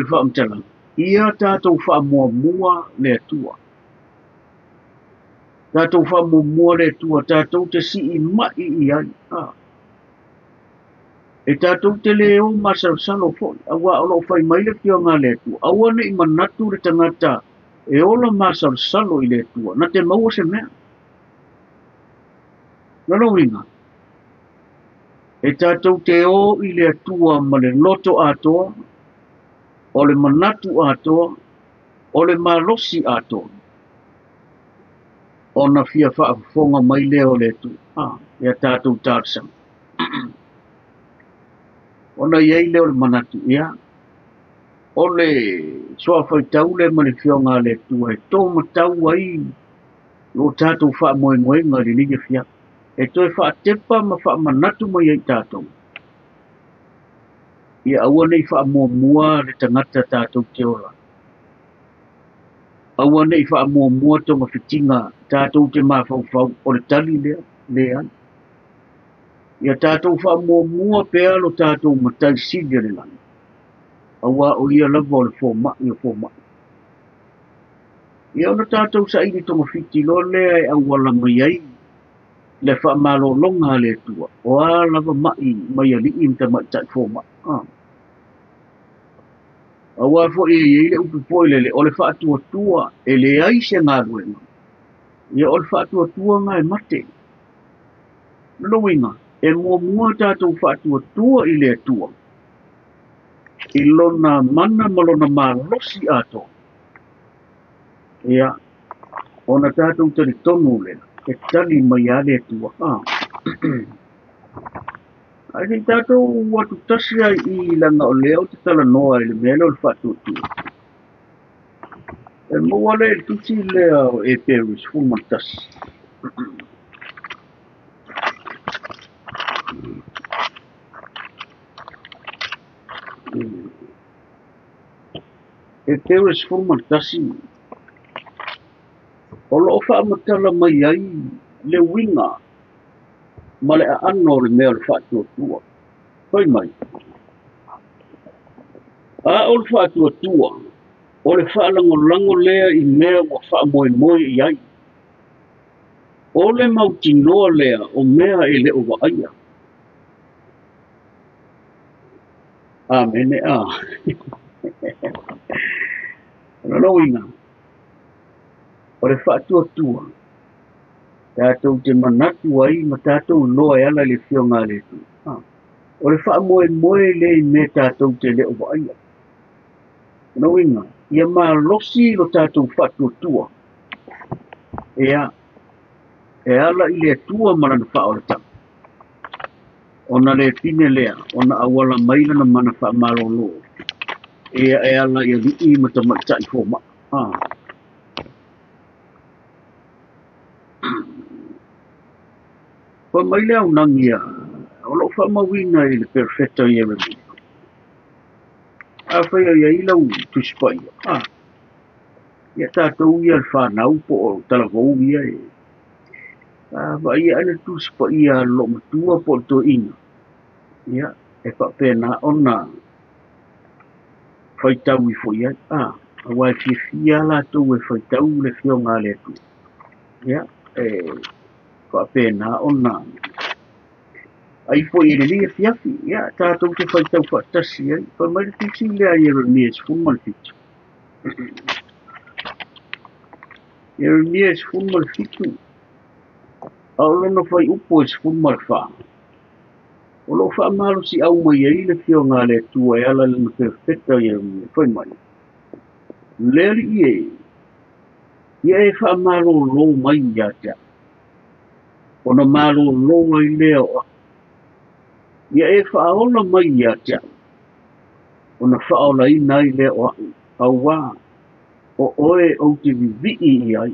le faamatalaga, ia tatou faamuamua le Atua. Tatou faamuamua le Atua, tatou te siimai i ai. E tatou te le o masalosalo foi, auā o lo o fai mai le Afioga a le Atua, aua ne i manatu le tagata e ola masalosalo i le Atua, na te maua se mea. O lona uiga, e tatou te o i le Atua ma le loto atoa, o le manatu atoa, o le malosi atoa, ona fia faafofoga mai lea o le Atua ia tatou talosaga. Ona i ai lea o le manatu, ia, o le suafaitau lea ma le Afioga a le Atua e tōmatau ai lo tatou faamoemoega i lenei afiafi, e toe faatepa ma faamanatu mai ai tatou, ia aua ne i faamuamua le tagata tatou te ola. Aua ne i faamuamua togafitiga tatou te mafaufau o le tali lea, leai. Ia tatou faamuamua pea lo tatou Matai Sili o le lagi, auā o ia lava o le fomai o fomai. Ia ona tatou saili togafiti loa lea e auala mai ai le faamalologa a le Atua, o a lava mai mai alii ma tamaitai fomai. Auā foi e i ai le upu foi lele, o le faatuatua e leai se galuega, ia o le faatuatuaga e mate. O lona uiga, e muamua tatou faatuatua i le Atua, i lona mana ma lona malosi atoa, ia, ona tatou talitonu lea, e tali mai lava le Atua. Ae se i tatou atu tasi ai i leaga o lea ou te talanoa i le mea lea o le faatuatua. E maua lea i le tusi lea o Eperu 11. Eperu 11, o lo o faamatala mai ai le uiga ma le aano o le mea o le faatuatua. Fai mai, a o le faatuatua, o le faalagolago lea i mea ua faamoemoe i ai. O le mautinoa lea o mea e le o vaaia. Amene. A. O lona uiga, o le faatuatua, tatou te manatu ai ma tatou iloa e ala i le Afioga a le Atua. O le faamoemoe lea i mea tatou te le o vaaia. O lona uiga, ia malosi lo tatou faatuatua, ia, e ala i le Atua ma lana faaolataga. Ona le pine lea, ona auala mai lana mana faamalolo, ia e ala i alii ma tamaitai fomai. Fai mai le aunagi ia, o lo o faamauina i le perofeta Ieremia. Afai o i ai lau Tusi Paia, ia tatou ia le fanau po o talavou ia e vaai ae le Tusi Paia a le loomatua po o le toeaina, ia, e faapena ona faitau ifo i ai. Aua e fiafia lava latou e faitau le Afioga a le Atua. Ia, e faapena ona ai foi i lenei afiafi, ia, tatou te faitau faatasi ai. Fai mai le tusi lea a Ieremia 17. Ieremia 17, a o lona fuaiupu e 14. O lo o faamalosiau mai ai le Afioga a le Atua e ala i lana perofeta Ieremia, fai mai, Le Alii e, ia e faamalolo mai ia te au, ona malolo ai lea o au. Ia e faaola mai ia te au, ona faaolaina ai lea o au, auā o oe ou te vivii i ai.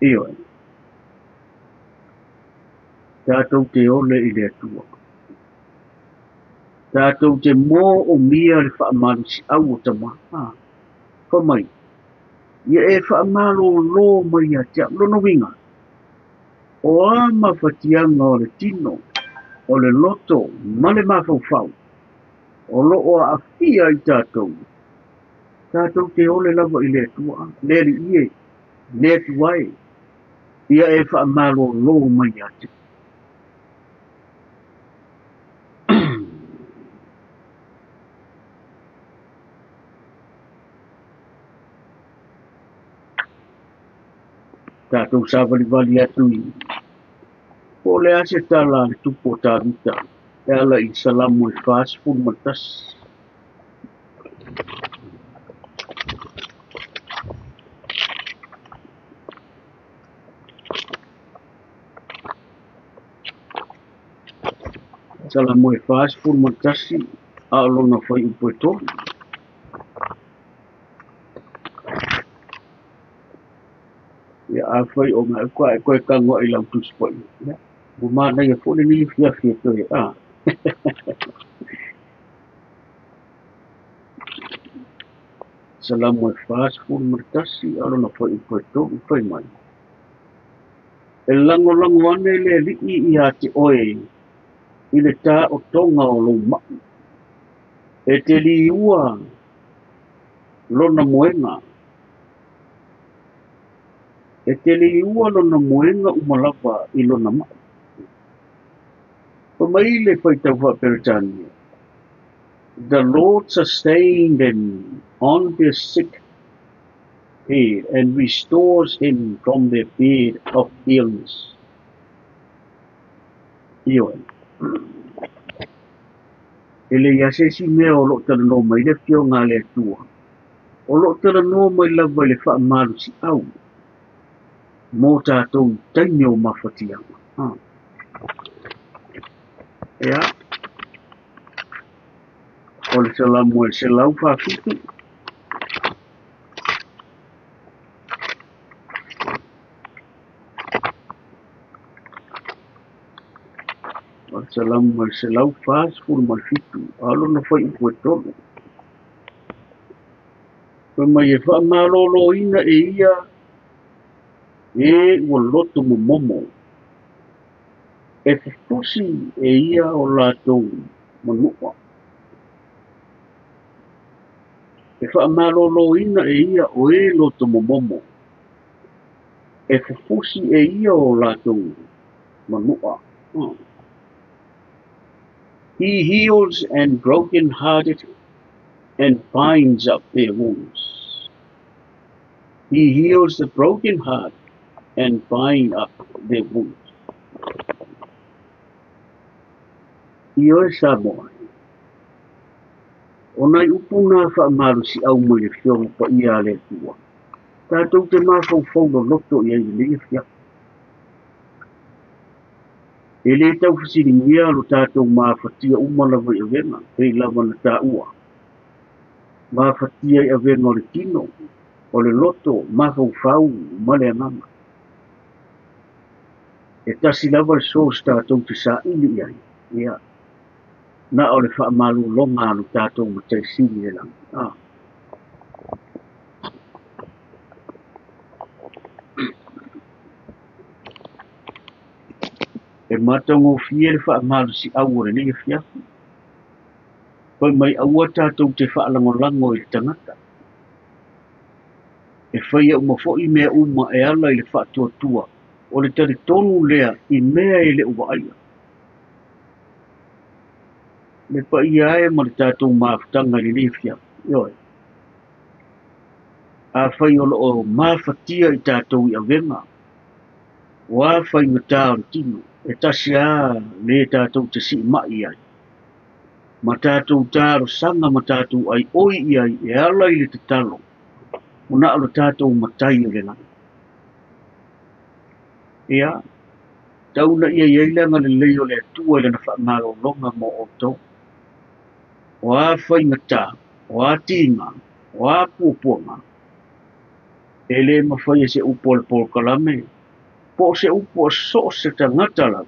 Ioe, tatou te ole i le Atua. Tatou te moomia le faamalosiau o Tama. Fai mai, ia e faamalolo mai ia te au. Lona uiga, o a mafatiaga o le tino, o le loto ma le mafaufau, O loo aafia ai tatou, tatou te ole lava i le Atua, le Alii e, le Atua e, ia e faamalōlō mai ia te. Tatou savalivali atu i po o le a se tala a le tupu o Tavita e ala i Salamo e 41. Salamo e 41 a o lona fuaiupu e 3. Ia afai o mea ka e koe tago i lau Tusi Paia. Ia, ua manaia foi lenei afiafi e toe a. Salamo e 41 a o lona fuaiupu e 3 fai mai. E lagolago ane le Alii ia te oe i le taotoga o lou mai. E te liua lona moega. E te liua lona moega uma lava i lona mai. Fai mai le faitau faa-Peretania. The Lord sustained them on their sick bed and restores him from their bed of illness. Ioe. E leai lava se isi mea o loo talanoa mai le Afioga a le Atua. O loo talanoa mai lava i le faamalosiau mo tatou i taimi o mafatiaga. Ia, o le Salamo e 147. O le Salamo e 147, a o lona fuaiupu e 3. Fai mai e faamalōlōina e ia e ua loto momomo. E fufusi e ia o latou manua. E faamalōlōina e ia o e loto momomo. E fufusi e ia o latou manua. He heals and broken-hearted and binds up their wounds. He heals the broken heart and bind up their wounds. Ioe Samoa. O nai upu na faamalosiau mai le Afioga Paia a le Atua. Tatou te mafaufau loloto i ai i lenei afiafi. E le taufesiligia lo tatou mafatia uma lava i avega, pei lava na taua. Mafatia i avega o le tino, o le loto, mafaufau ma le agaga. E tasi lava le source tatou te saili i ai. Ia, na o le faamalologa a lo tatou Matai Sili i le lagi. E matagofie le faamalosiau o lenei afiafi. Fai mai aua tatou te faalagolago i le tagata. E faia uma foi mea uma e ala i le faatuatua o le talitonu lea i mea e le o vaaia. Le paia e ma le tatou mafutaga i lenei afiafi. Ioe. Afai o loo mafatia i tatou i avega, o a faigata o le tino, e tasi lava le tatou te siimai ai. Ma tatou talosaga ma tatou aioi i ai e ala i le tatalo, o na o le tatou Matai o le lagi. Ia, tau na ia i ai le agalelei o le Atua i lana faamalologa mo outou. O a faigata, o a tiga, o a puapuaga, e le mafai e se upu o le polokalame, po o se upu o so o se tagata lava,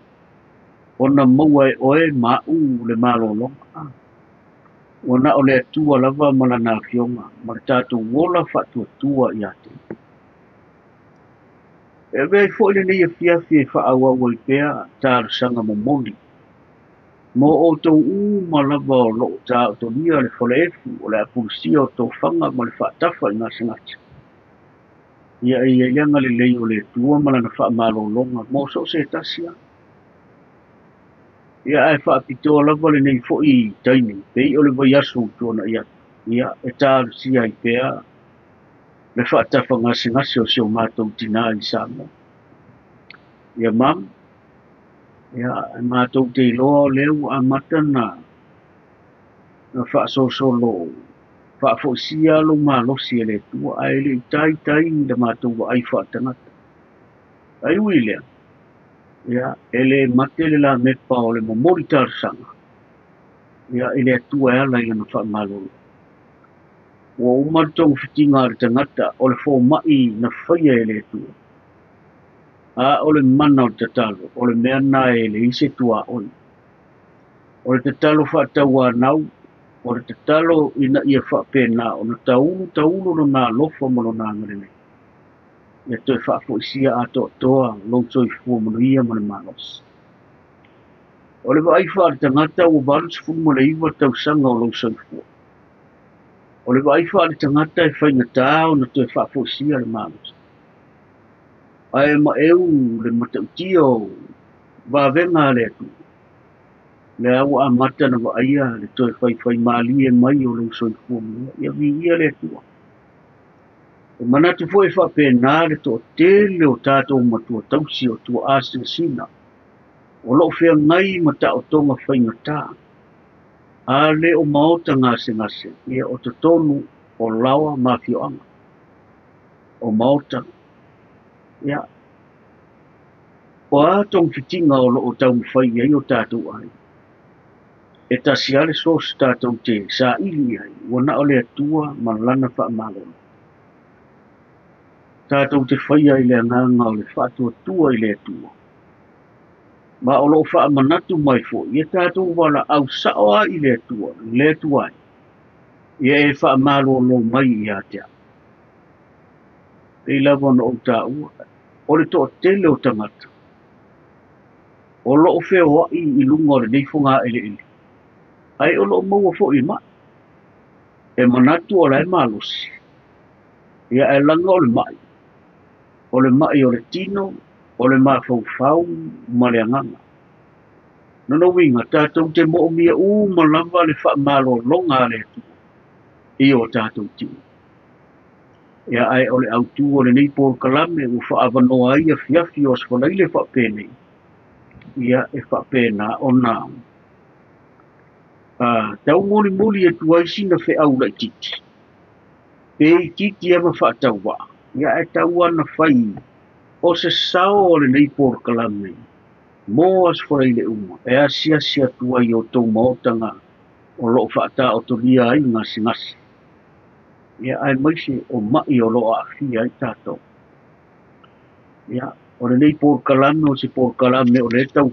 ona maua e oe ma au le malologa. Ua na o le Atua lava ma lana Afioga, ma le tatou ola faatuatua ia te. E avea ai foi lenei afiafi e faaauau ai pea talosaga momoli. Mo outou uma lava o loo taotolia le falaefu o le apulusia o tofaga ma le faatafa i gasegase. Ia e i ai le agalelei o le Atua ma Lana faamalologa mo so o se tasi lava. Ia ae faapitoa lava lenei foi taimi pei o le vaiaso ua tuanai atu, ia e talosia ai pea le faatafa gasegase o si o matou tinā i Samoa. Ia mam, ia e matou te iloa o lea ua amata na faasolosolo faafoisia lou malosi e le Atua, ae le i taitai la matou vaai faatagata. Ae ui i lea, ia, e le mate le lamepa o le momoli talosaga, ia, i le Atua e ala i lana faamalolo. Ua uma le togafitiga a le tagata o le fomai na faia e le Atua. A o le mana o le tatalo, o le mea lena e leai se tuaoi. O le tatalo faatauanau, o le tatalo ina ia faapena ona taulu taulu lona alofa ma lona agalelei. Ia toe faafoisia atoatoa lou soifua manuia ma le malosi. O le vaai faaletagata ua 89 tausaga o lou soifua. O le vaai faaletagata e faigata ona toe faafoisia le malosi. Ae maeu le matautia o vavega a le Atua. Lea ua amata na vaaia le toe faifaimalie mai o lou soifua manuia. Ia viia le Atua. E manatu foi e faapena le toatele o tatou matua tausi o tuaa sinasina o loo feagai ma taotoga faigata. A le o maota gasegase, ia o totonu o laoa ma afioaga. O maota, ia, o a togafitiga o loo taumafai i ai o tatou aiga. E tasi lava le source tatou te saili i ai, ua na o le Atua ma Lana faamalolo. Tatou te faia i le agaga o le faatuatua i le Atua. Ma o loo faamanatu mai foi, ia tatou valaau sao lava i le Atua, le Atua e, ia e faamalolo mai ia te au. Pei lava ona ou taua, o le toatele o tagata o loo feoai i luga o lenei fogaeleele, ae o loo maua foi i mai. E manatu o la e malosi, ia ae laga o le mai. O le mai o le tino, o le mafaufau ma le agaga. Lona uiga, tatou te moomia uma lava le faamalologa a le Atua i o tatou tino. Ia ae o le autu o lenei polokalame ua faaavanoa ai afiafi o Aso Faraile faapenei, ia e faapena ona taumolimoli atu ai sina feau laitiiti. Pe itiiti lava faatauvaa, ia ae tau lava na fai o se sao o lenei polokalame mo Aso Faraile uma e asiasi atu ai i outou maotaga o loo faataotolia ai gasegase. Ia aemaise o mai o loo aafia ai tatou. Ia, o lenei polokalame o se polokalame o lea tau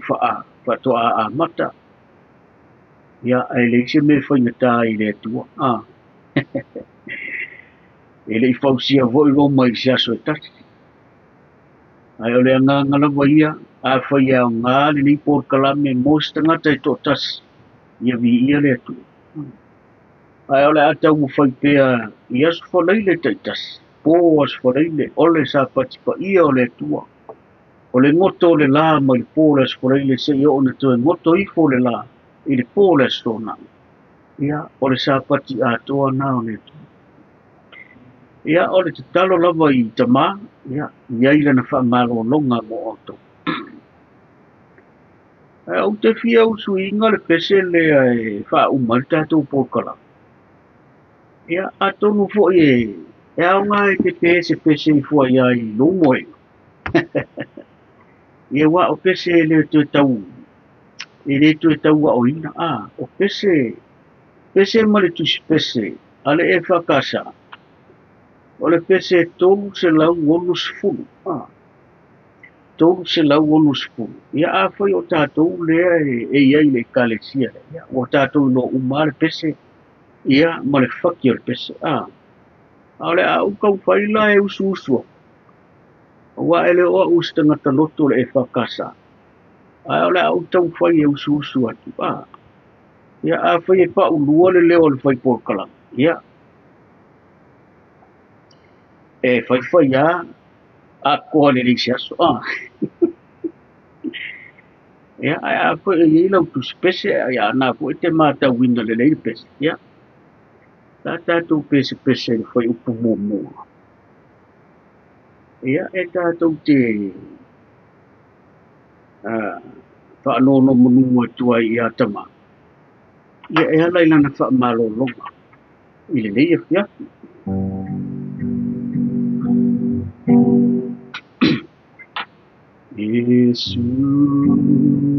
faatoa amata. Ia, ae leai se mea e faigata i le Atua. E le i fausia foi Roma i se aso e tasi. Ae o le agaga lava ia, afai e aoga lenei polokalame mo se tagata e toatasi, ia viia le Atua. Ae o le a taumafai pea i Aso Faraile taitasi, po Aso Faraile, o le Sapati paia o le Atua. O le goto o le la mai le po o le Aso Faraile seia oo ina toe goto ifo le la i le po o le Aso Toonai. Ia, o le Sapati atoa na o le Atua. Ia, o le tatalo lava i tama, ia, i ai lana faamalologa mo outou. Ae ou te fia usuina le pese lea e faauma ai le tatou polokalame. Ia, atonu foi e aoga e te pe se pese ifo ai ai lou moega. Ia, aua o pese e le toe tau, e le toe tau aoina. O pese, pese ma le tusi pese a le EFKS. O le pese 360. 360. Ia, afai o tatou lea e i ai i le ekalesia lea, ia, ua tatou iloa uma lava le pese, ia, ma le faki o le pese. A o le a ou taumafai la e usuusu atu, aua e le o au o se tagata loto o le EFKS. Ae o le a ou taumafai e usuusu atu, ia afai e paulua le leo o le fai polokalame, ia e faifai lava atoa lelei i se aso. Ia, ae afai e i ai lau tusipese, ia na foi e te matauina lelei le pese, ia sa tatou pesepese i le fuaiupu muamua. Ia, e tatou te faanonomanu atu ai ia Tama, ia e ala i lana faamalologa i lenei afiafi. Iesu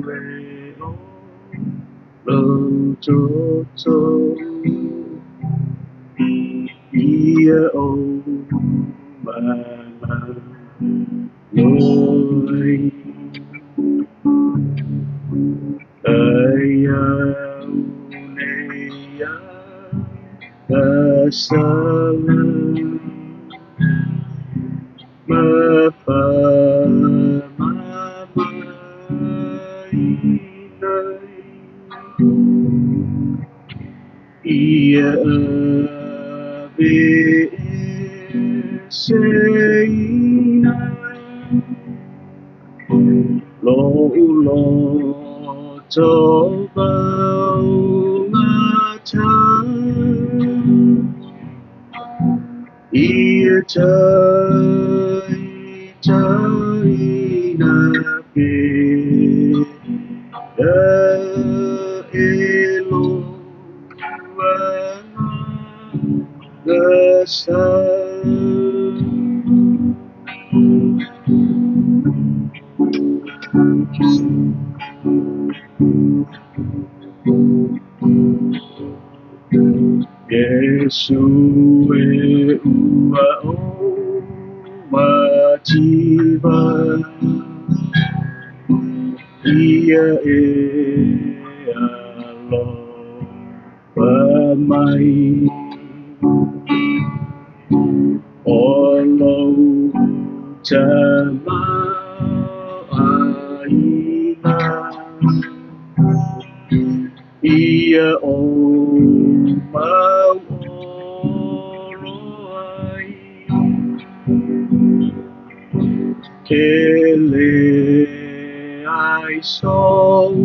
e o lou toto ia o maloi ai au nei a sala ma fa ma mai ia ave seina lou loto vaugata ia taitaina pea e lou agaga sa. Iesu e ua o mativa ia e alofa mai o lou tamaoaiga ia o mau olo ai ke le ai sou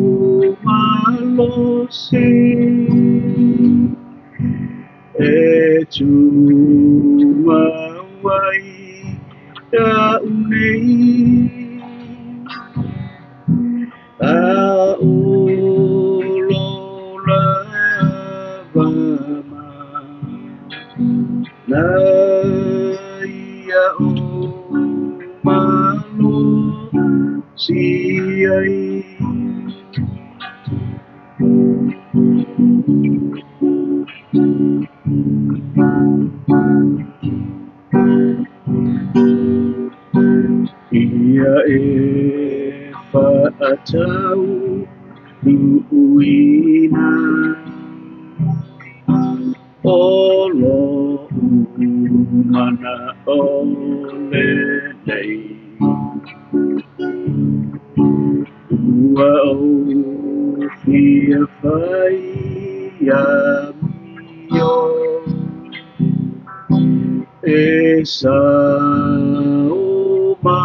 malosi e tumau ai ia'u nei a o lava ma na ia o malosi ai. Ia e fa'atau lu'uina o lo'u mana'o lenei ua ou fia fai amio e sa'o ma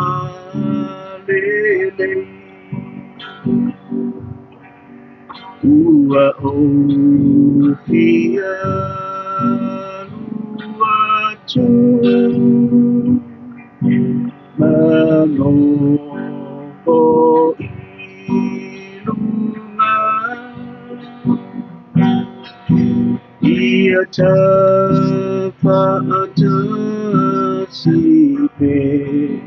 lelei ua ou fia alu atu ma nofo i luga ia tafa'atasi pea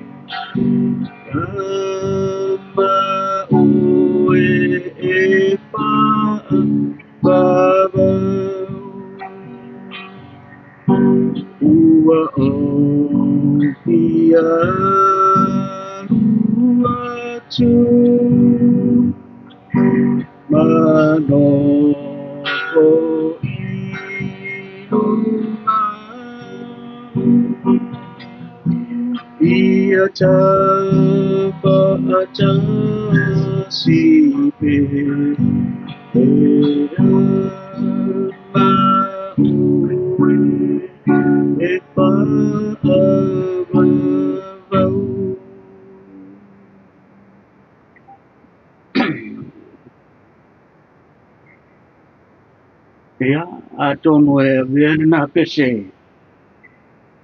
ma oe e fa'avavau ua ou fia alu atu ma nofo i luga ia tafa'atasi Ia, atonu e avea lena pese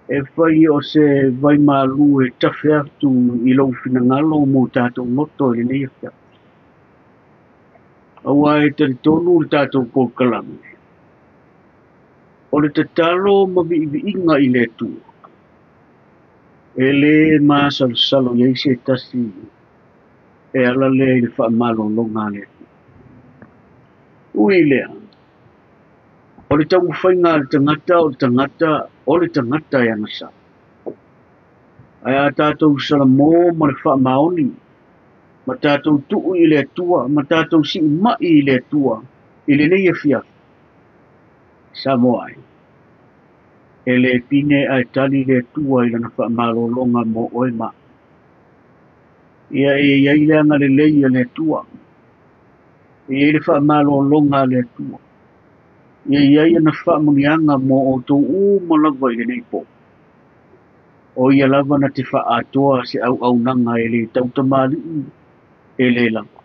e fai o se vaimalu e tafe atu i lou finagalo mo tatou loto i lenei afiafi. Aua e talitonu le tatou polokalame, o le tatalo ma viiviiga i le Atua, e lē masalosalo i ai se tasi e ala lea i le faamalologa a le Atua. Ui i lea, o le taumafaiga a le tagata o le tagata o le tagata e agasala. Ae a tatou salamo ma le faamaoni, ma tatou tuu i le Atua, ma tatou siimai i le Atua i lenei afiafi, Samoa e, e le pine ae tali le Atua i lana faamalologa mo oe ma au. Ia e i ai le agalelei a le Atua, e i ai le faamalologa a le Atua, ia i ai ana faamanuiaga mo outou uma lava i lenei po. O ia lava na te faaatoa se auaunaga e le tautamalii e le lava.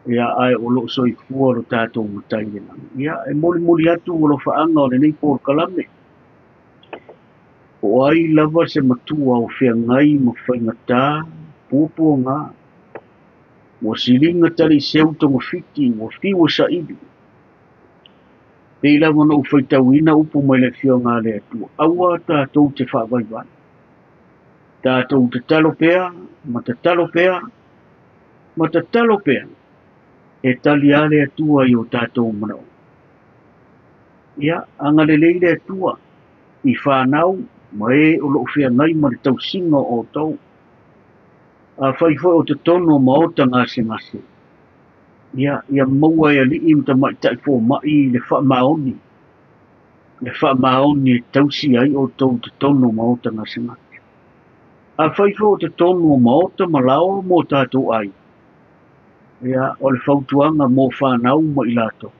Ia ae o loo soifua lo tatou matai i le lagi. Ia e molimoli atu alofaaga o lenei polokalame. Po o ai lava se matua o feagai ma faigata puapuaga, ua siliga taliiseu togafiti, ua fiu e saili. Pei lava ona ou faitauina upu mai le Afioga a le Atua, aua tatou te faavaivai. Tatou tatalo pea, ma tatalo pea, ma tatalo pea, e tali lava le Atua i o tatou manaoga. Ia, agalelei le Atua i fanau ma e o loo feagai ma le tausiga o outou. Afai foi o totonu o maota gasegase, ia, ia maua e alii ma tamaitai fomai le faamaoni e tausi ai outou i totonu o maota gasegase. Afai foi o totonu o maota ma laoa mo tatou aiga, ia, o le fautuaga mo fanau ma i latou,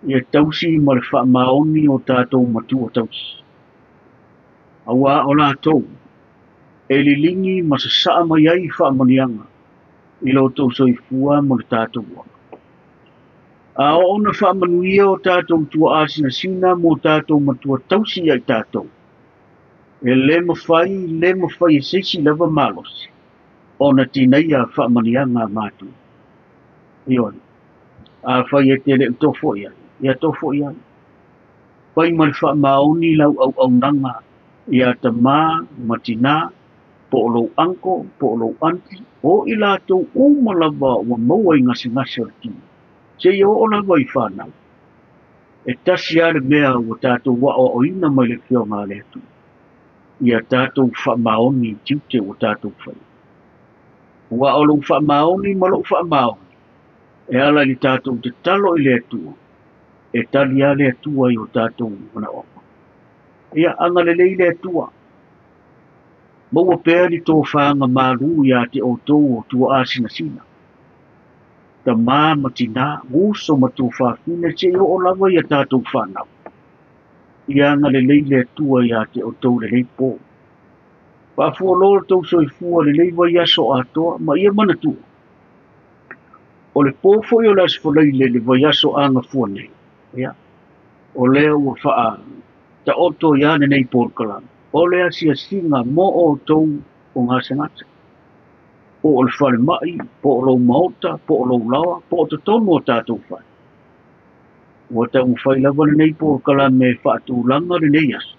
ia tausi ma le faamaoni o tatou matua tausi. Aua o latou, e liligi ma sasaa mai ai faamanuiaga i lo outou soifua ma le tatou ola. A oo ona faamanuia o tatou tuaasinasina mo tatou matua tausi ia i tatou, e le mafai e se isi lava malosi ona tinaia faamanuiaga a matua. Ioe, afai e te le o tofo i ai, ia tofo i ai. Fai ma le faamaoni lau auaunaga ia tamā ma tinā, po o lou uncle, po o lou aunty, o i latou uma lava ua maua i gasegase o le tino. Seia oo lava i fanau. E tasi lava le mea ua tatou aoaoina mai le Afioga a le Atua, ia tatou faamaoni i tiute ua tatou faia. Ua o lou faamaoni ma lou faamaoni, e ala i le tatou tatalo i le Atua, e tali lava le Atua i o tatou manaoga. Ia agalelei le Atua, maua pea ni tofaga malu ia te outou o tuaasinasina. Tamā ma tinā, uso ma tuafafine, seia oo lava ia tatou fanau. Ia agalelei le Atua ia te outou lenei po. Faafualoa lo tou soifua lenei vaiaso atoa ma ia manatua. O le po foi o le Aso Faraile le vaiaso agafua nei. Ia, o lea ua faataoto ia lenei polokalame. O le asiasiga mo outou o gasegase. Po o le falemai, po o lou maota, po o lou laoa, po o totonu o tatou fale. Ua taumafai lava lenei polokalame e faatulaga lenei aso,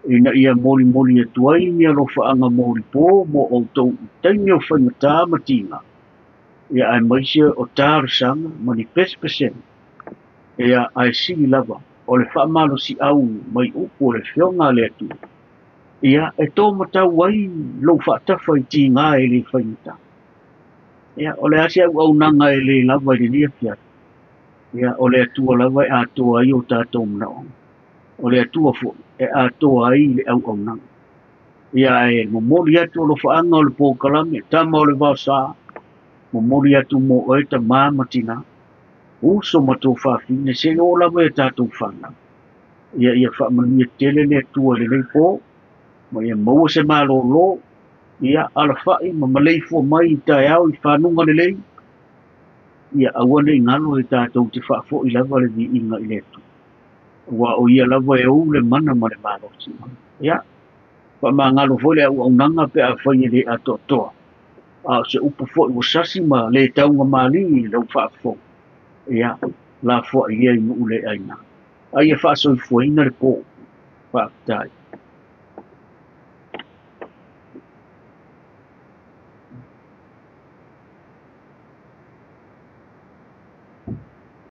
ina ia molimoli atu ai ni alofaaga molipo mo outou i taimi o faigata ma tiga. Ia aemaise o talosaga ma ni pesepesega. Ia ae sili lava o le faamalosiau mai upu o le Afioga a le Atua. Ia e tōmatau ai lou faatafa i tiga e le faigata. Ia o le a se auaunaga e le lava i lenei afiafi. Ia o le Atua lava e atoa ai o tatou manaoga. O le Atua foi e atoa ai le auaunaga. Ia e momoli atu alofaaga o le polokalame, tama o le vaosa, Momoli atu mo oe tamā ma tinā, uso ma tuafafine, seia oo lava i a tatou fanau. Ia ia faamanuia tele le Atua i lenei po, ma ia maua se malōlō, ia alafa'i ma maleifua mai i taeao i fanuga lelei, ia aua ne i galo e tatou te faafo'i lava le viiga i le Atua. Aua o Ia lava e ou le mana ma le malosi. Ia, faamagalo foi le auaunaga pe afai e le atoatoa, a o se upu foi ua sasi ma le taugamālī i lau faafofoga, ia, lafoai ia i nuu le aina. A ia faasoifuaina le po. Faafetai.